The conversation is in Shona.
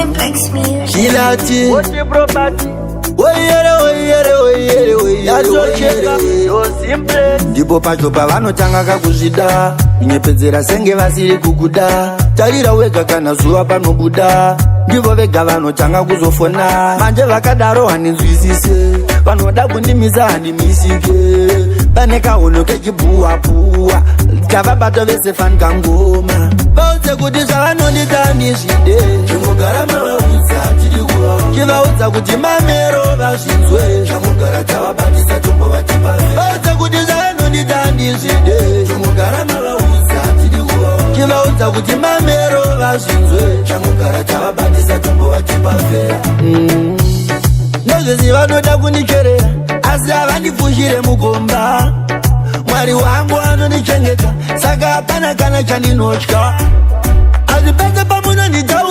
Simplex Music. Chilati. What property? Oyere, oyere, oyere, oyere, Yatocheka oyere. yo simplex. Ndipo pacho pavanotanga kakuzvida, kunyepedzera senge vasiri kukuda. Tarira wega, kana zuva panobuda, ndivo vega vanotanga kuzofona. Manje vakadaro handinzwisise, vanoda kundimisa, handimisike. Pane kahono kechibhuwapuwa tavabata vese fanikangoma. Vaudze kuti zvavanondita handizvide. Chingogara mavaudza tiri kuva, chivaudza kuti mamero vazvinzwe. Changogara tavabatisa tombovatipa. Vaudze kuti zvavanondita handizvide. Chingogara mavaudza tiri kuva, chivaudza kuti mamero vazvinzwe. Changogara tavabatisa tombovatipa. Nozvezi vanoda kundicherera, asi havandifushire mugomba. Mwari wangu anondichengeta, saka hapana kana chandinotya. Asi pese pamunonditaura